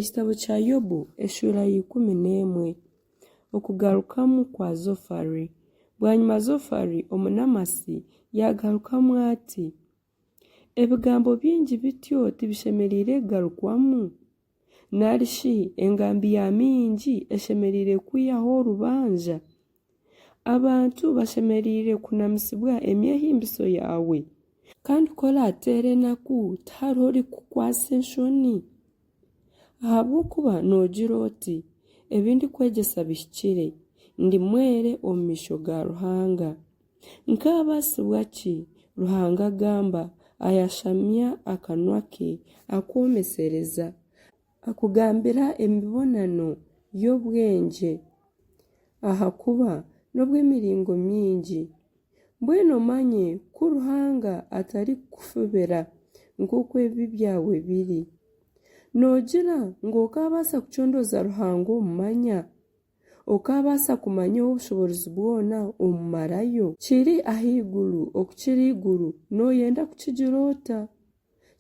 Ekitabo kya Yobu eshuura ya 11. Okugarukamu kwa Zofari. Bwanyima Zofari Omunaamasi yaagarukamu ati, Ebigambo bingi bityo tibishemereire kugarukwamu? Nari shi engambi ya mingi eshemereire kwihaho orubanja? Abantu bashemereire kunamisibwa emyehimbiso yaawe? Kandi ku oraateere enaku tihariho orikukukwatsa enshoni? Ahabw'okuba noogira oti, Ebi ndikwegyesa bihikire, ndi mwere omu maisho ga Ruhanga. Nkaabaasibwa ki, Ruhanga agamba, ayashamya akanwa ke, akwomesereza, akugambira emibonano y'obwengye, ahakuba n'obw'emiringo mingi. Mbwenu omanye ku Ruhanga atarikukufubira nk'oku ebibi byawe biri. Noogira ngu okaabaasa kucondooza Ruhanga omumanya? Okaabaasa kumanya Ow'obushoboorozi bwona omumarayo? Kiri ahaiguru okukira eiguru nooyenda kukigira ota?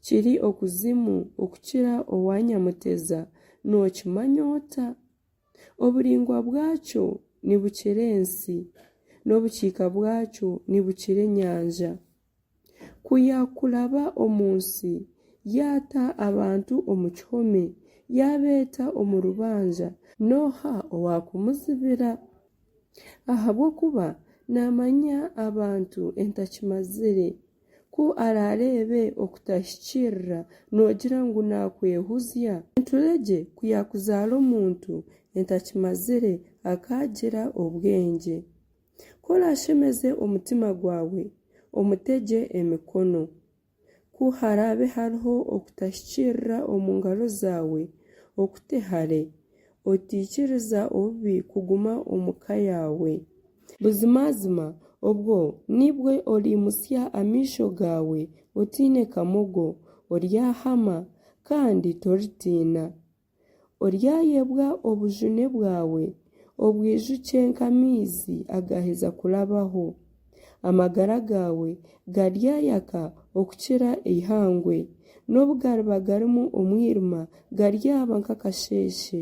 Kiri okuzimu okukira owa Nyamuteza nookimanya ota? Oburaingwa bwakyo nibukira ensi, n'obukiika bwakyo nibukira enyanja. Ku yaakuraba omu nsi, yaata abantu omu kihome, yaabeeta omu rubanja, n'oha owaakumuzibira? Ahabw'okuba naamanya abantu entakimazire. Ku araareebe okutahikiirira noogira ngu naakwehuzya? Enturegye ku yaakuzaara omuntu entakimazire akaagira obwengye. Ku oraashemeze omutima gwawe, omutegye emikono. Ku haraabe hariho okutahikiirira omu ngaro zaawe, okute hare, otaikiriza obubi kuguma omu ka yaawe. Buzimazima obwo nibwo oriimutsya amaisho gaawe otaine kamogo, oryahama, kandi toritiina. Oryayebwa obujune bwawe, obwijukye nk'amaizi agaheza kurabaho. Amagara gaawe garyayaka okukira eihangwe, nobu gariba garimu omwirima garyaba nk'akasheeshe.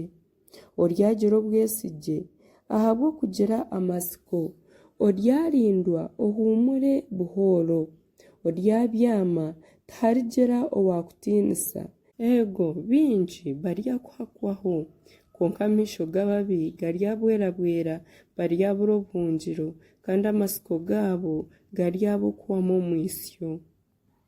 Oryagira obwesigye ahabw'okugira amatsiko, oryarindwa ohuumure buhooro. Oryabyama, tiharigira owaakutiinisa. Eego, baingi baryakuhakwaho, kwonka amaisho g'ababi garyabwerabwera, baryabura obuhungiro, kandi amatsiko gaabo garyaba okuhwamu omwitsyo.